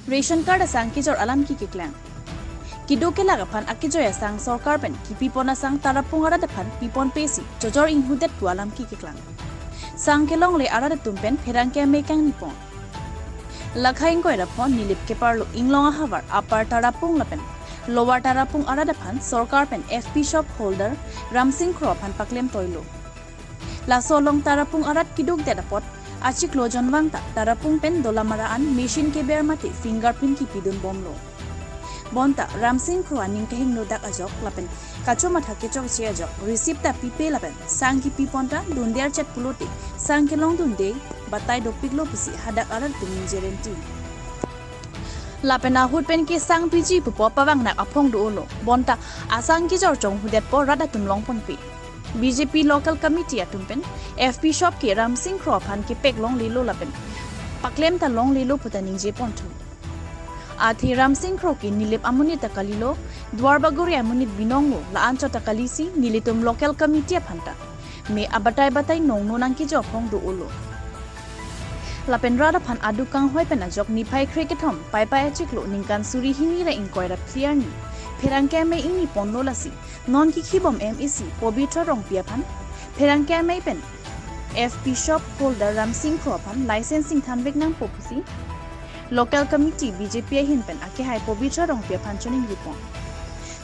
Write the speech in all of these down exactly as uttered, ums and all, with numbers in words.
Ration card asang kejor alam ke keklang. Keduk kelak aphan akejoi asang sorkar pen kipipon asang Tarapung arat aphan piponpesi chojor inghudet pu alam ke keklang. Sang kelongle arat atum pen pherangke amei kangnipon. Lakha ingkoi ra pho Nilip keparlo Inglong ahavar Upper Tarapung lapen Lower Tarapung arat aphan sorkar pen F P shop holder Ramsing Kro aphan paklem toilo. Laso along Tarapung arat kedukdet apot achiklo jonvang ta Tarapung pen Dolamara an machine keber mate fingerprint kipidun bomlo. Bonta Ramsing Kro aning kehingno dak ajok lapen kachomatha kechokche ajok receipt ta pipe lapen sang kipipon ta dunde archet pulote sang kelong dunde batai dopiklo pusi hadak arat atum ningje renti. Lapen ahut pen ke sang piji pupo pavangnak aphong do-olo. Bonta asang kejor chonghudetpo rat atum longponpe. B J P local committee atum pen F P shop ke Ramsing Kro aphan kepek longlelo lapen paklem ta longlelo puta ningjeponthu. Athe Ramsing Kro ke Nilip amonit ta kalilo, Duarbagori amonit binonglo, la-anchot ta kalisi nelitum local committee aphan ta me abatai batai nongno nangkejo aphong do-olo. Lapen rat aphan aduk kanghoi pen ajok niphai krekethom Paipai achiklo ningkan suri hini ra ingkoi ra phli arni pherangke amei ingniponlo lasi non kikhibom M A C Pobitro Rongpi aphan pherangke amei pen F P shop holder Ramsing Kro aphan license ingthanvek nangpo pusi local committee B J P ahin pen akehai Pobitro Rongpi aphan choningripon.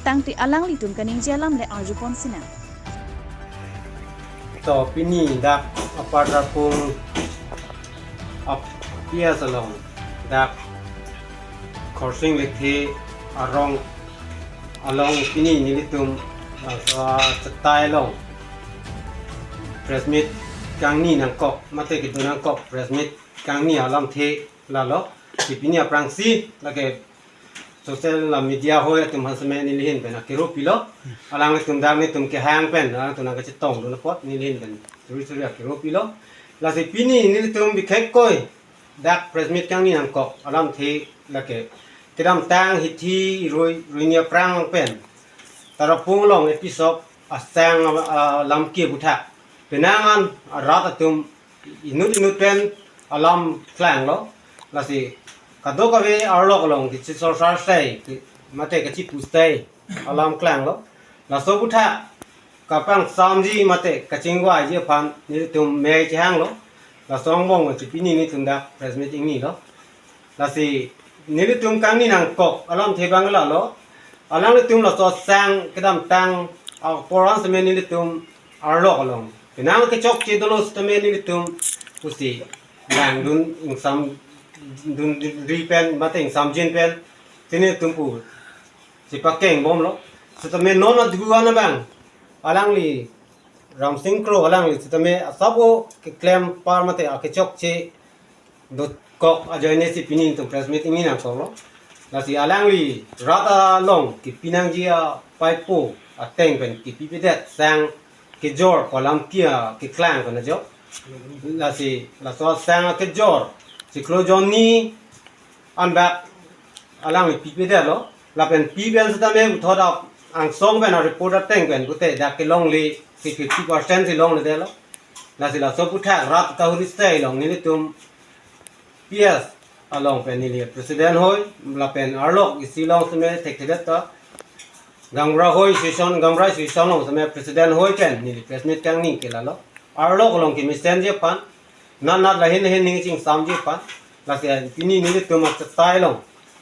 Tangte alanglitum kaningje alam le arjupon sinang. To pini dak Upper Tarapung ap P S along dak Khorsing Lekthe arong along pini nelitum, ah, sa chetai along press meet kangni nangkok mate kedun nangkok press meet kangni alamthe lalo. Si pini aphrangsi lake social media hoi atum aphan seme nelihin pen akero pilo. Alanglitum dak netum kehang pen alangtum nangkachetongdun apot nelihin pen suri suri akero pilo. Lasi pini nelitum bikhekkoi dak press meet kangni nangkok alamthe lake kedamtang hithi rui ruini aphrang pen Tarapung along F P shop asang, ah, alam ke aputhak penang an rat atum inut inut pen alam klanglo. Lasi kadokave arlok along kechisorsar sai ke mate kachipusai alam klanglo. Laso aputhak kapangsamji mate kachingvaiji aphan nelitum mei chehanglo. Laso angbong si pini nelitum dak press meet ingnilo. Lasi nelitum kangni nangkok alamthe abang lalo. Alanglitum laso asang kedamtang apor an seme nelitum arlok along penang kechokche dolo sitame nelitum pusi langdun ingsamdunri pen mate ingsamjin pen si nelitum pu si pakeng bomlo. Sitame non adgu an abang alangli Ramsing Kro alangli sitame asabo keklem apar mate akechokche dokok ajoine si pini nelitum press meet ingni nangkoklo. Lasi alangli rat along kepi nangji apaipo ateng pen kepipedet sang kejor pu alam ke keklang pen ajo. Lasi laso sang kejor chiklo jonni anbak alangli pipedetlo. Lapen pi pen sitame puthot angsong pen a-report ateng pen pute dak kelongle si fifty percent si longledetlo. Lasi laso aputhak rat kahuri sai along nelitum P S along pen neli president hoi lapen arlok isi along seme thekthedet ta Gaonbura hoi session, Gaonbura session along seme president hoi pen neli press meet kangni ke lalo. Arlok along kemesenji aphan, nat nat lahin lahin ning chingsamji aphan. Lasi pini nelitum achetai along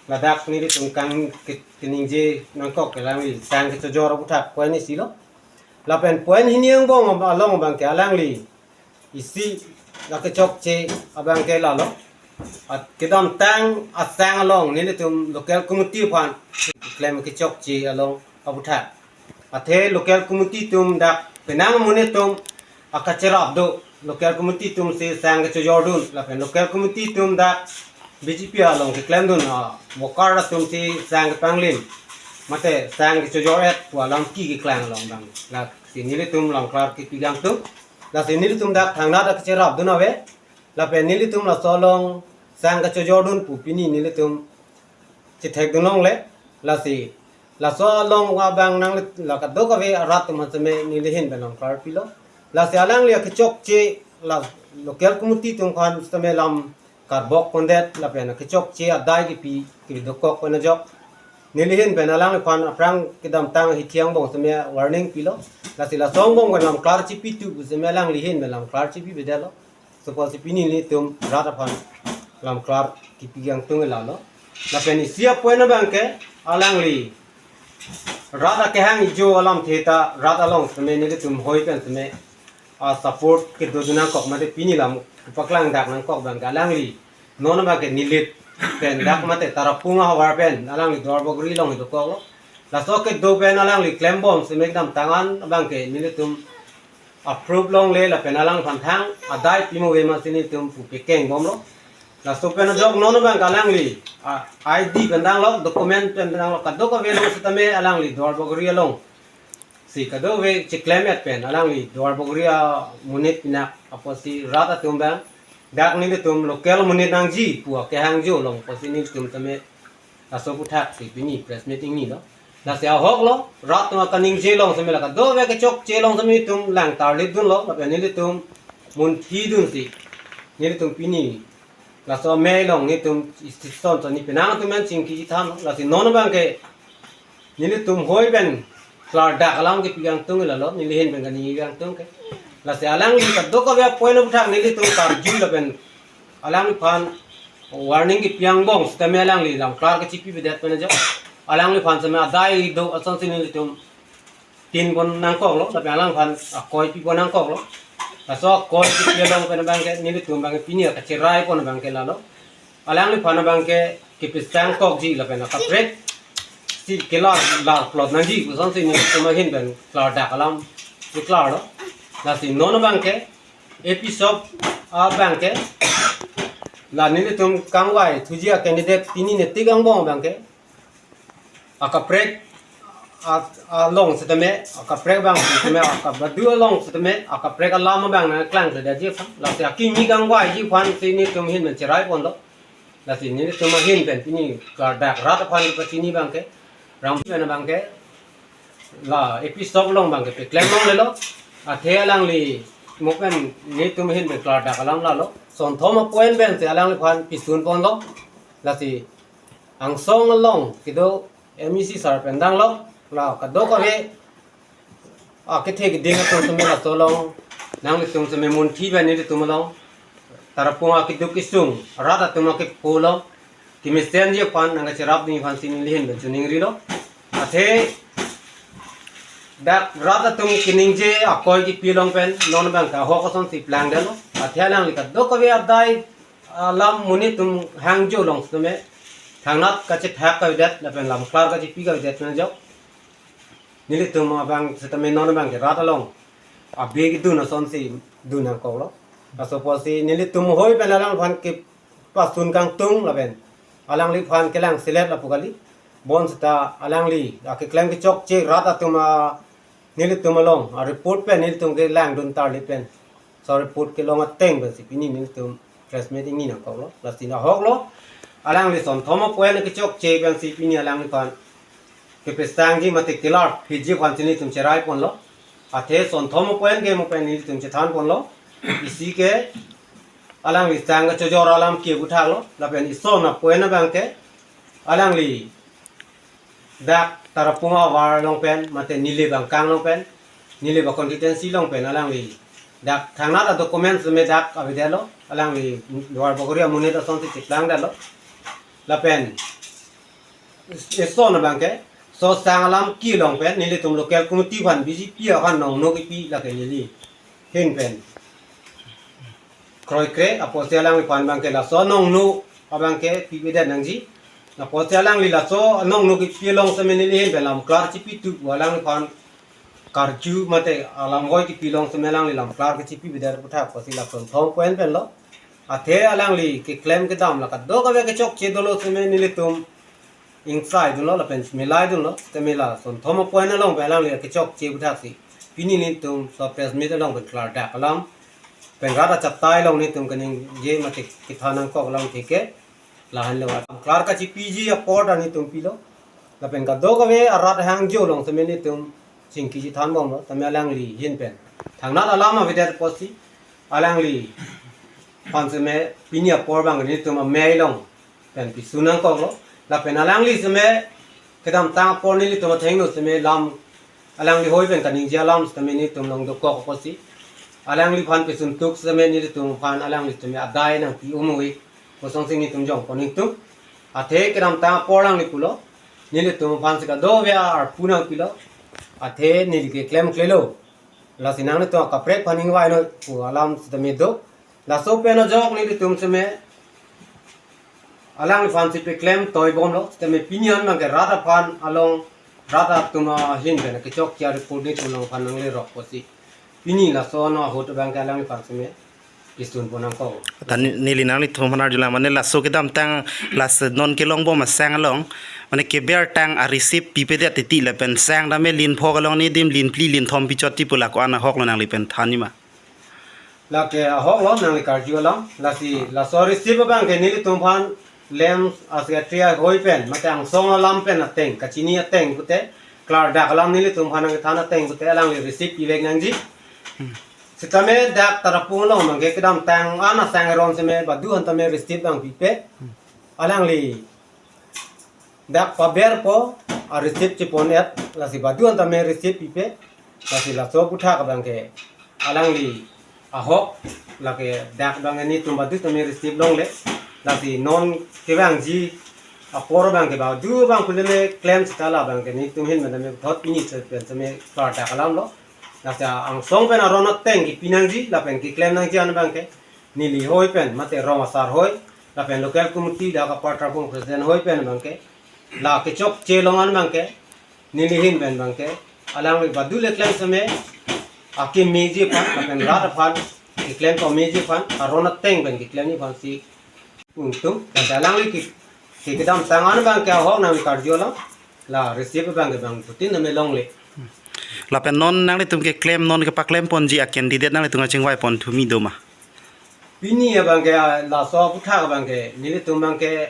ladak nelitum kang ke-, keningje nangkok ke alangli sang kechojor aputhak point isi lo. Lapen point hini angbong along abang ke alangli isi la kechokche abang ke lalo. At kedamtang asang along nelitum local committee aphan klem kechokche along aputhak. Athe local committee atum dak penang amonit atum akacherap do, local committee atum si sang kechojordun lapen local committee atum dak B J P along keklemdun a-worker atum si sang kepanglim mate sang kechojor-et pu alam ke keklang along abang. Lasi nelitum along klar kepi kangtung. Lasi nelitum dak thangnat akacherapdun ave. Lapen nelitum laso along sang kechojordun pu pini nelitum chethekdun longle. Lasi laso along abang nang la kadokave arat atum aphan seme nelihin pen along klar pilo. Lasi alangli akechokche la local committee atum aphan seme lam karbok pondet lapen kechokche adai kipi kedokok pen ajok neli ahin pen alangliphan aphrang kedamtang hithi angbong seme warning pilo. Lasi laso angbong pen lamklar chipitu pu seme alangli ahin pen lamklar chipivedetlo. Suppose pini nelitum rat aphan lamklar kipi kangtung lalo. Lapen isi apoint abangke alangli rat akehang ijo alamthe ta rat along seme nelitum hoi pen seme a support kedodun nangkok mate pini lam paklang dak nangkok abangke alangli non abangke Nilip pen dak mate Tarapung ahavar pen alangli Duarbagori along dokoklo. Laso kedo pen alangli klembom seme kedamtang an abangke nelitum approve longle lapen alangliphan thang adai pimo ave ma si nelitum pu pekengbomlo. Laso pen ajok non abangke alangli a I D pen danglo, document pen danglo, kadokave along sitame alangli Duarbagori along si kadokave chiklemet pen alangli Duarbagori amonit pinak apotsi rat atum abang dak nelitum local monit nangji pu akehang ijo along apotsi nelitum tame laso aputhak si pini press meet ingnilo. Lasi ahoklo, rat atum akaningje along seme la kadokave kechokche along seme nelitum lang tarlip dunlo, lapen nelitum munthi dunsi nelitum pini laso amei along nelitum station chini penang atum an chingki chethanlo. Lasi non abangke nelitum hoi pen klardak alam kipi kangtung lalo, neli ahin pen kaningje kangtung ke. Lasi alangli kadokave apoint aputhak nelitum karju lapen alangliphan warning kipi angbong sitame alangli lamklar kachipivedet pen ajok alangliphan seme adai do asonsi nelitum tin pon nangkoklo, lapen alangliphan akoi pi pon nangkoklo. Laso akoi kipi along pen abangke nelitum abangke pini kacherai pon abangke lalo. Alangliphan abangke kepesang kokji lapen akaprek si kelar lar plot nangji pu asonsi nelitum ahin pen klardak alam deklarlo. Lasi non abangke A P shop abangke la nelitum kangvai thuji a candidate pini netik angbong abangke akaprek a- along sitame, akaprek abang sitame, akabadu along sitame, akaprek alam abang nangklang sida ji aphan. Lasi akimi kangvaiji aphan si nelitum ahin pen cherai ponlo. Lasi nelitum ahin pen pini klardak rat aphan pachini abangke, ram pen abangke la A P shop along abangke peklem longlelo. Athe alangli mo pen nelitum ahin pen klardak alam lalo. Sonthom apoint pen si alangliphan pisun ponlo. Lasi angsong along kedo M E C sir pen danglo, la kadokave akethe keding atum seme laso along nanglitum seme munthi pen nelitum along Tarapung akeduk kesung rat atum akepo along kemesenji aphan nangkacherapji aphan si neli ahin pen chiningrilo. Athe dak rat atum keningje akoi kipi along pen non abangke ahok asonsi plangdetlo. Athe alangli kadokave adai alam monit atum hangjo along sitame thangnat kachethak kavedet lapen lamklar kachipi kavedet pen ajok nelitum abang sitame non abangke rat along abe kedun asonsi dun nangkoklo. Laso apotsi nelitum hoi pen alangliphan kepasun kangtung lapen alangliphan kelang selet lapu kali. Bonseta alangli akeklem kechokche rat atum a nelitum along a report pen nelitum kelangdun tarlip pen, so report kelong ateng pensi pini nelitum press meet ingni nangkoklo. Lasi ahoklo, alangli sonthom apoint kechokche pensi pini alangliphan kepesangji mate kelar phitji aphan si nelitum cherai ponlo. Athe sonthom apoint ke mo pen nelitum chethan ponlo. Isi ke alangli sang kachojor alam ke aputhaklo. Lapen ison apoint abangke alangli dak Tarapung ahavar along pen mate Nilip angkang along pen, Nilip a constituency along pen alangli dak thangnat a document seme dak avedetlo, alangli Duarbagori amonit asonsi cheplangdetlo. Lapen ison abangke so sang alam kelong pen nelitum local committee aphan B J P aphan nongno kipi lake neli ahin pen kroikre apotsi alangliphan abangke laso nongno abangke pipedet nangji. Apotsi alangli laso nongno kipi along seme neli ahin pen lamklar chipitu pu alangliphan karju mate alam hoi kipi along seme alangli lamklar kachipipedet aputhak apotsi la sonthom apoint penlo. Athe alangli keklem kedam la kadokave kechokche dolo seme nelitum ingsaidunlo lapen milai dunlo. Tame la sonthom apoint along pen alangli kechokche aputhak si pini nelitum so press meet along pen klardak alam pen rat achatai along nelitum kaningje mate kethan nangkok alamthe ke lahenlo. Klar kachipiji apor ta nelitum pilo. Lapen kadokave arat hangjo along seme nelitum chingki chethanbomlo. Tame alangli ahin pen thangnat alam avedet apotsi alangli aphan seme pini apor abang nelitum amei along pen pisun nangkoklo. Lapen alangli seme kedamtang apor nelitum athengno seme lam alangli hoi pen kaningje alam seme nelitum along dokok apotsi alangliphan pisun tuk seme nelitum aphan alangli seme adai nangpi umui kosong sing nelitum jongpon nelitum. Athe kedamtang apor alangli pulo, nelitum aphan si kadokave arpu nangpilo. Athe neli keklem klelo. Lasi nanglitum akaprek aphan ingvai noi pu alam sitame do. Laso pen ajok nelitum seme alangliphan si peklem toibomlo. Sitame pini an abangke rat aphan along rat atum ahin pen kechokche a-report nelitum along aphan nanglerok apotsi pini laso ano ahut abangke alangliphan seme pisun pon nangkok. Ta ni- neli nanglitum aphan arjulang mane laso kedamtang laso non kelongbom asang along mane kebertang a-receipt pipedet titi lapen sang dame lin phok along nedim lin phli lin thom pichot ti pu la ko-an ahoklo nangli pen thanji ma? Lake ahoklo nangli karju alam. Lasi laso receipt abangke nelitum aphan lem a-secretary ahoi pen mate angsong alam pen ateng kachini ateng pute klardak alam nelitum aphan nangkethan ateng pute alangli receipt pivek nangji. Sitame dak Tarapung along abangke kedamtang an asang eron seme badu an tame receipt abang pipe. Alangli dak paberpo a-receipt chepon-et lasi badu an tame receipt pipe. Lasi laso aputhak abangke alangli ahok, lake dak abang nelitum badu tame receipt longle. Lasi non kevangji apor abangke badu abang pule me klem sita la abangke nelitum ahin pen tame thot pini se pen tame klardak alamlo. Lasi angsong pen aron ateng kipi nangji lapen keklem nangji an abangke neli hoi pen mate rong asar hoi lapen local committee dak apar Tarapung president hoi pen abangke la kechokche along an abangke neli ahin pen abangke alangli badu le klem seme akemeji aphan lapen rat aphan keklem kemeji aphan aron ateng pen keklemji aphan si ungtung. Lasi alangli ke ke- kedamtang an abangke ahok nangli karju alam, la receipt abangke bangphutin tame longle. Lapen non nanglitum keklem non kepaklem ponji a-candidate nanglitum kachingvai pon thumi do ma? Pini abangke laso aputhak abangke nelitum abangke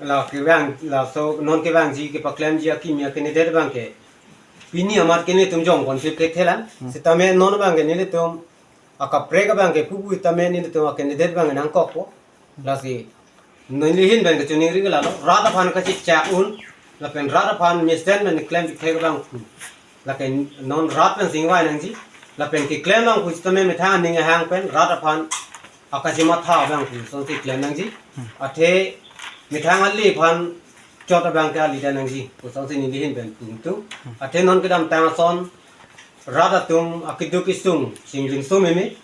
la kevang laso non kevangji kepaklemji akimi a-candidate abangke pini amat ke nelitum jongpon phit thekthelang. Sitame non abangke nelitum akaprek abangke pupu tame nelitum a-candidate abangke nangkokpo. Lasi neli ahin pen kachiningri ke lalo rat aphan kachechak un lapen rat aphan mesen pen klem pithek abang pu. Lake non rat pen si ingvai nangji lapen keklem abang pu sitame methang aning ahang pen rat aphan akachematha abang pu songsi klem nangji. Athe methang ale aphan chot abangke alida nangji pu songsi neli ahin pen pu ungtung. Athe non kedamtang ason rat atum akeduk kesung singling sumeme.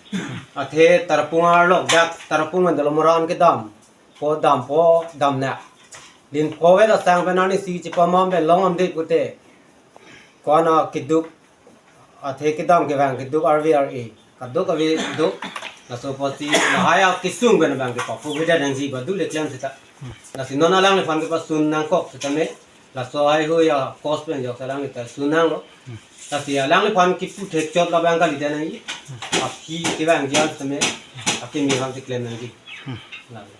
Athe Tarapung arlo dak Tarapung pen Dolamara an kedampo dampo damnak. Lin phove asang pen arnisi chepamam pen long amde pute ko-an akeduk athe kedam kevang keduk arve ar-e kaduk ave duk. Laso apotsi lahai akesung pen abangke papu beda nangji badu le klem sita. Lasi non alangliphan kepasun nangkok sitame laso haihui a-cost pen jok alangli ta sun nanglo. Lasi alangliphan kipu thekchot labang kalida nangji. Aphi kevangji an sitame akimi aphan si klem nangji. Lalo.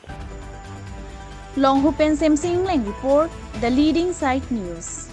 Longhu pen Semsing Engleng report, The Leading Side News.